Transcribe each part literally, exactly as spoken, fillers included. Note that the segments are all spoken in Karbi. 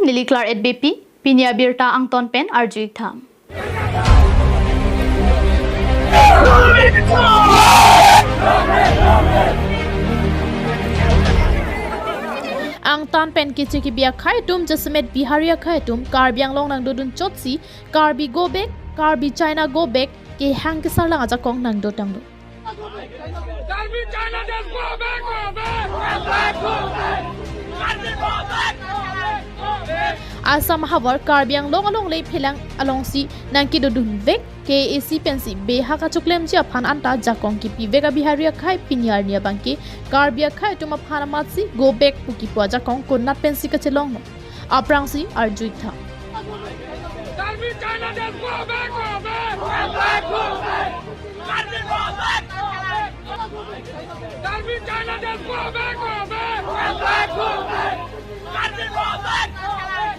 Neli Claret Beypi, pini abirta angton pen arju-ik tha. Angtan pen keche kebi akhei atum jasemet Bihari akhei atum Karbi Anglong nangdodun chotsi Karbi go back, Karbi China go back, kehang kesarlang ajakong nangdotanglo. Karbi China just go back, go back, go back, go back. Karbi go back, go back, go back. Assam havar Karbi Anglong alongle phelang alongsi nangkedodun vek K A A C pensi behak achoklemji aphan anta jakong kepivek a-Bihari akhei pini arni abangke Karbi akhei atum aphan amatsi go back pu kipu ajakong konat pensi kachelonglo. Aphrangsi arju-ik tha. Karbi China just go back, go back. Go back, go back. Karbi go back, go back. Karbi China just go back, go back. Go back, go back. Karbi go back, go back.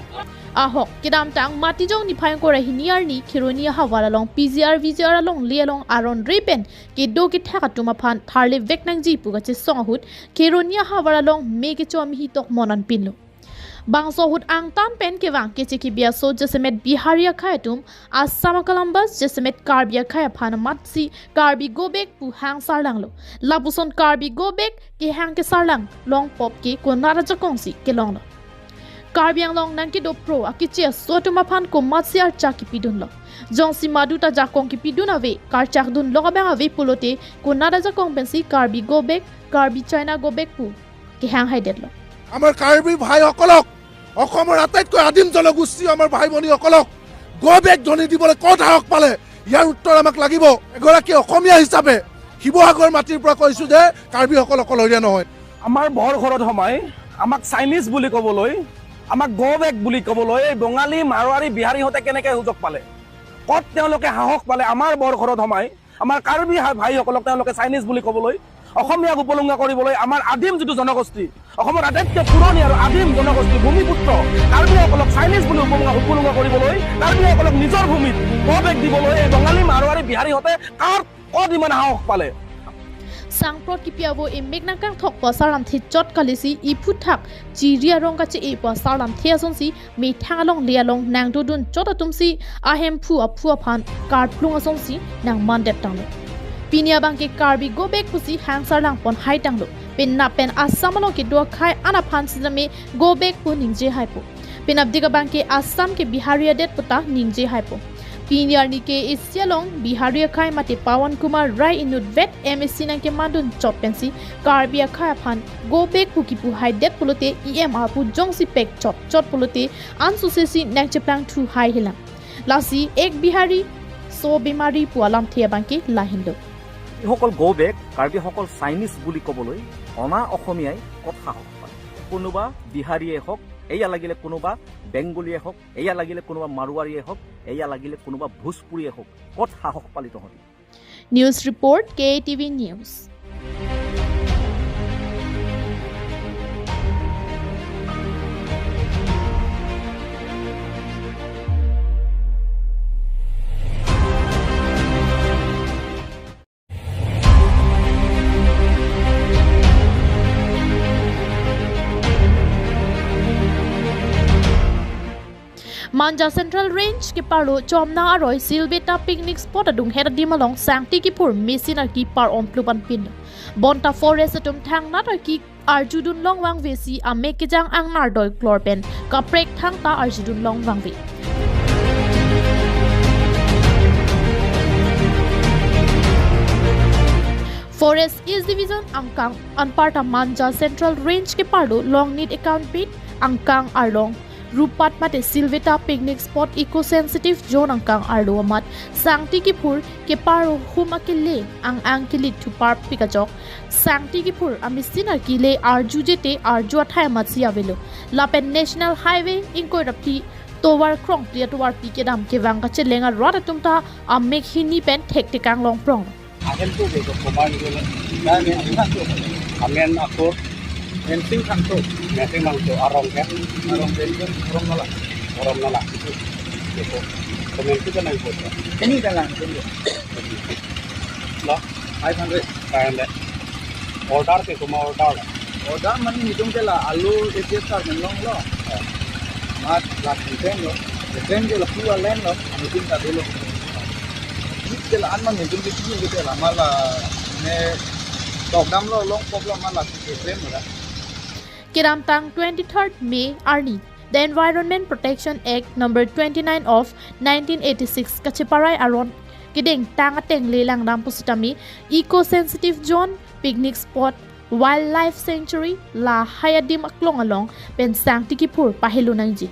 Ahok, kedamtang Matijong niphai ingkoi ra hini arni Kheroni ahavar along P G R V G R alongle along aron re pen kedo kethak atum aphan tharle vek nangji pu kachesong ahut Kheroni ahavar along me kecho amihi tok mon anpinlo. Bangso ahut angtan pen kevang keche kebi aso jasemet Bihari akhei atum Assam a-Columbus jasemet Karbi akhei aphan amatsi Karbi go back pu hang sarlanglo. Lapuson Karbi go back kehang kesarlang longpop ke konat ajakongsi kelonglo. Karbi Anglong nangkedo pro akeche aso atum aphan komatsi archak kepidunlo. Jongsi maduta jakong kepidun ave, karchakdun lok abang ave pulote konat ajakong pensi Karbi go back, Karbi China go back pu kehang haidetlo. আমাৰ কাৰ্বি ভাইসকলক, অসমৰ আটাইতকৈ আদিম জনগোষ্ঠী আমাৰ ভাই ভনীসকলক go back ধ্বনি দিবলৈ ক'ত সাহস পালে? ইয়াৰ উত্তৰ আমাক লাগিব। এগৰাকী অসমীয়া হিচাপে শিৱসাগৰ মাটিৰ পৰা কৈছো যে কাৰ্বিসকল অকলশৰীয়া নহয়। আমাৰ বৰ ঘৰত সোমাই আমাক চাইনিজ বুলি ক'বলৈ, আমাক go back বুলি ক'বলৈ এই বঙালী, মাৰোৱাৰী, বিহাৰীহঁতে কেনেকে সুযোগ পালে? ক'ত তেওঁলোকে সাহস পালে আমাৰ বৰ ঘৰত সোমাই আমাৰ কাৰ্বি হা-, ভাইসকলক তেওঁলোকে চাইনিজ বুলি ক'বলৈ, অসমীয়াক উপলুঙা কৰিবলৈ, আমাৰ আদিম যিটো জনগোষ্ঠী, অসমৰ আটাইতকৈ পুৰণি আৰু আদিম জনগোষ্ঠী ভূমিপুত্ৰ কাৰ্বিসকলক চাইনিজ বুলি উপলুঙা, উপলুঙা কৰিবলৈ, কাৰ্বিসকলক নিজৰ ভূমিত go back দিবলৈ এই বঙালী, মাৰোৱাৰী, বিহাৰীহঁতে কাৰ, ক'ত ইমান সাহস পালে? Sangprot kipi avo emek nangkangthok pu asarlamthe chot kalisi iphuthak chiri arong kache-e pu asarlamthe asonsi methang alongle along nangdodun chot atumsi ahemphu aphu aphan karplung asonsi nangmandetanglo. Pini abangke Karbi go back pusi hang sarlangpon haitanglo. Penap pen Assam along kedo akhei an aphan sitame go back pu ningje haipo. Penapdik abangke Assam ke Bihari adet puta ningje haipo. Pini arni K A A C along Bihari akhei mate Pawan Kumar Rai inutvet M A C nangkemandun chot pensi Karbi akhei aphan go back pu kipu haidet pulote E M arpu jongsi pek chot chot pulote ansosesi nangcheplangthu hai helang. Lasi ek Bihari so bimari pu alamthe abangke lahenlo. সকল go back, কাৰ্বিসকল চাইনিজ বুলি ক'বলৈ অনা অসমীয়াই ক'ত সাহস পায়? কোনোবা বিহাৰীয়ে হওক, এয়া লাগিলে কোনোবা বেংগলীয়ে হওক, এয়া লাগিলে কোনোবা মাৰোৱাৰীয়ে হওক, এয়া লাগিলে কোনোবা ভোজপুৰীয়ে হওক, ক'ত সাহস পালি তহঁতি? News report, K A T V News. Manja Central Range keparlo Chomna aroi Silveta picnic spot adung het adim along sangti kiphur machine arki par-omplup anpin. Bonta forest atum thangnat arki arjudun longvangvesi amek kejang angnar doi klor pen kaprek thangta arjudun longvangve. Forest East Division angkang anparta Manja Central Range keparlo Longnit Account Beat angkang arlong Rupat mate Silveta picnic spot eco sensitive zone angkang arlo amat sangti kiphur keparlo hum akele ang ang kelit thupar pikajok sangti kiphur amachine arki le arjuje te arju athai amatsi avelo. Lapen National Highway ingkoi ra phli tovar krongphli atovarpi kedam kevang kacheleng arat atum ta amek hini pen thektekang longprong. Ahem tu bego komar ni bego. Amen tu. Amen aku. Mensing Thangto. Mensing Thangto, arong ke? Arong ke itu, arong nala. Arong nala. Bego. Komen tu kan aku. Ini kan lang, ini. Lo? Five hundred. Five hundred. Order ke kuma order? Order mane hitung ke la, alu, A P S card, menlong lo. Ya. Mat la klem lo, klem ke lapu a-land lo, anu tin ta dolo. It ke la-an ma ningkun ke kini ke la mala ne tokdam lo, long pop lo mala ke klem lo da. Kedamtang twenty-third May arni, the Environment Protection Act number twenty-nine of nineteen eighty-six kacheparai aron kedengtang atengle langdam pusitame eco-sensitive zone, picnic spot, wildlife sanctuary, lahai adim aklong along pen sangti kiphur pahelo nangji.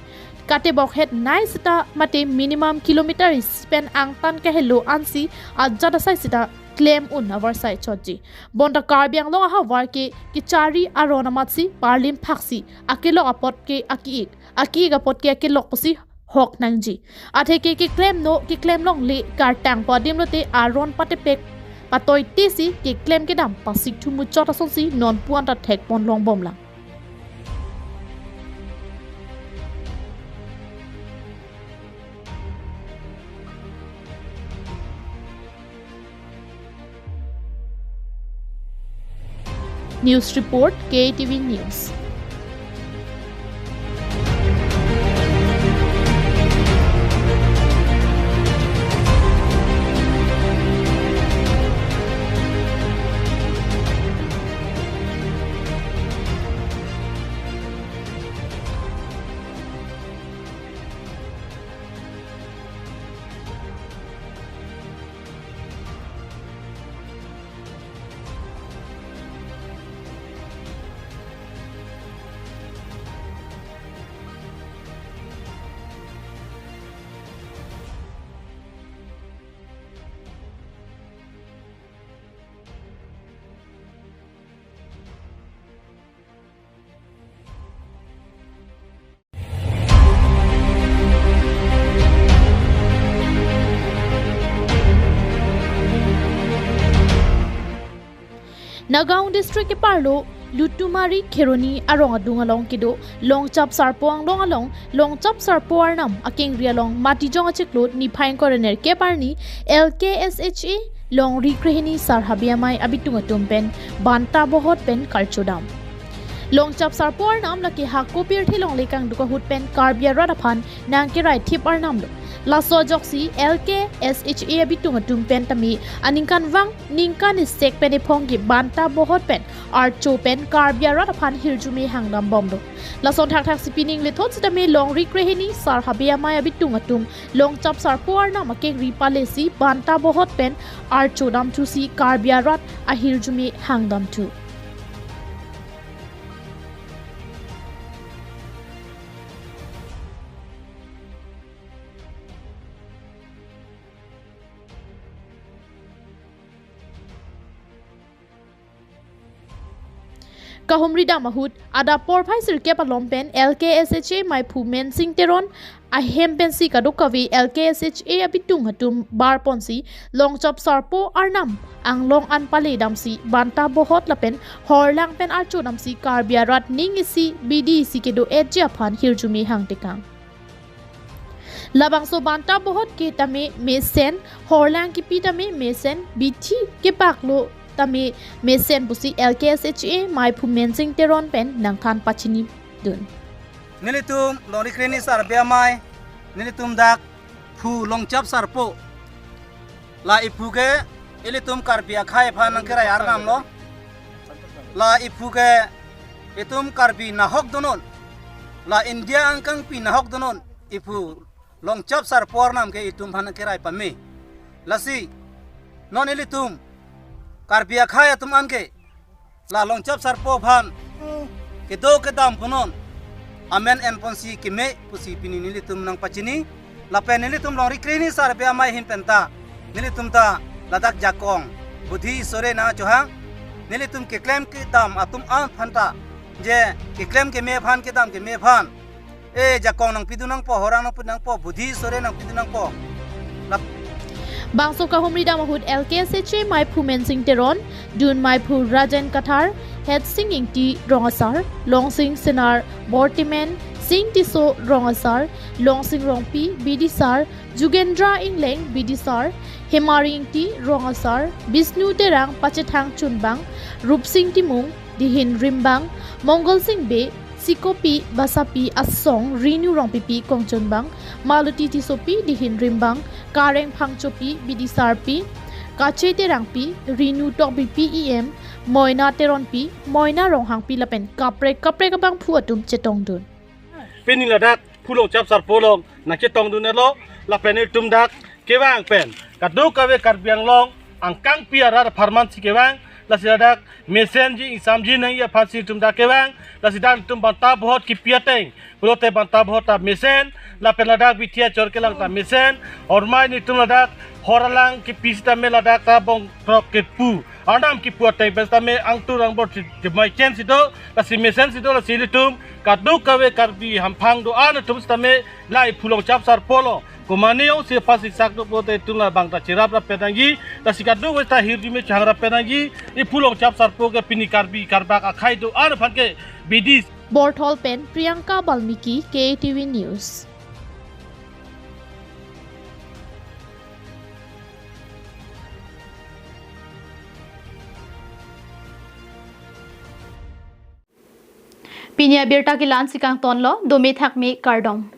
Katebok het nei sita mate minimum kilometer isi pen angtan kahelo ansi ajat asai sita klem un avarsai chotji. Bonta Karbi Anglong ahavar ke kechari aron amatsi parlim phaksi akelok apot ke ake-ik, ake-ik apot ke akelok pusi hok nangji. Atheke keklem no, keklem longle kartang po adim lote aron patepek patoitesi keklem kedam pasik thu muchot asonsi nonpu anta thekpon longbomlang. News report, K A T V News. Nagaon District keparlo Lutumari Kheroni arong adung along kedo Longchap Sarpo Anglong along Longchap Sarpo Arnam akengri along Matijong achiklo niphai ingkoi ra nerkep arni L K S H A Longri Krehini Sar Habe Amei abitung atum pen banta bohot pen karcho dam. Longchap Sarpo Arnam lake hako pirthe longle kangduk ahut pen Karbi arat aphan nangkerai thip arnam lo. Laso ajoksi L K S H A abitung atum pen tame aningkanvang ningkan isek pen ephong ke banta bohot pen archo pen Karbi arat aphan hirjume hangdam bomlo. Lason thakthak si pining lethot sitame Longri Krehini Sar Habe Amei abitung atum Longchap Sarpo Arnam akengri palesi banta bohot pen archo damthusi Karbi arat ahirjume hangdamthu. Kahumri dam ahut adap porphai sirkep alom pen L K S H A meiphu Mensing Teron ahem pensi kadokave L K S H A abitung atum barponsi Longchap Sarpo Arnam anglong an pale damsi banta bohot lapen horlang pen archo damsi Karbi arat ning isi bidi isi kedo-etji aphan hirjume hangtekang. Labangso banta bohot ke tame mesen, horlang kipi tame mesen, bithi kepaklo tame mesen pusi L K S H A meiphu Mensing Teron pen nangthan pachinidun. Nelitum Longri Krehini Sar Habe Amei, nelitum dak phu Longchap Sarpo. La iphu ke ilitum Karbi akhei aphan nangkerai arnam lo. La iphu ke itum Karbi nahok donon. La India angkangpi nahok donon. Iphu Longchap Sarpo Arnam ke itum aphan nangkerai pame. Lasi non ilitum Karbi akhei atum an ke la Longchap Sarpo aphan kedo kedam punon amen enponsi keme pusi pini nelitum nangpachini. Lapen nelitum Longri Krehini Sar Habe Amei ahin penta nelitum ta ladak jakong budhi sore nangchohang. Nelitum keklem kedam atum aphan ta, je keklem keme aphan, kedam keme aphan, e jakong nangpidun nangpo, horlang nangpidun nangpo, budhi sore nangpidun nangpo. Lap- Bangso kahumri dam ahut L K S H A meiphu Mensing Teron, dun meiphu Rajen Kathar, Hetsing Ingti Rong Asar, Longsing Senar Bortimen, Sing Tisso Rong Asar, Longsing Rongpi B D Sar, Jugendra Ingleng B D Sar, Hemari Ingti Rong Asar, Bisnu Terang Pachethang Chunbang, Rupsing Timung, Dihin Rimbang, Mongol Sing Bey, Sikopi Basapi asong Rinu Rongpipi Kongchunbang, Maluti Tissopi Dihin Rimbang, Kareng Phangchopi Bidisarpi, Kache Terangpi, Rinu Tokbipi E M, Moina Teronpi, Moina Ronghangpi lapen kaprek kaprek abangphu atum chetongdun. Pini ladak Phulongchap Sarpo along nangchetongdun elo, lapen itum dak kevang pen kadokave Karbi Anglong angkangpi arat apharman si kevang, lasi ladak mesenji ingsamji nangji aphan si itum dak kevang, lasi dak itum banta bohot kipi ateng pulote banta bohot ta mesen, lapen ladak bithi achor kelang ta mesen, ormai nitum ladak hor alang kipi sitame ladak ta bongkrok kepu, arnam kipu ateng pen sitame angtur angbor si jemai chen si do, lasi mesen si do, lasi ilitum kadokave Karbi hamphang do-an atum sitame la Phulongchap Sarpo along komane ong si pasiksak do pulote itum labang ta cherap rap pen nangji, lasi kadokave ta hirjume chehang rap pen nangji, Phulongchap Sarpo ke pini Karbi Karbak akhei do-an aphan ke bidi. Borthol pen Priyanka Balmiki, K A T V News. Pini abirta ke la-an si kangtonlo, dome thakme kardom.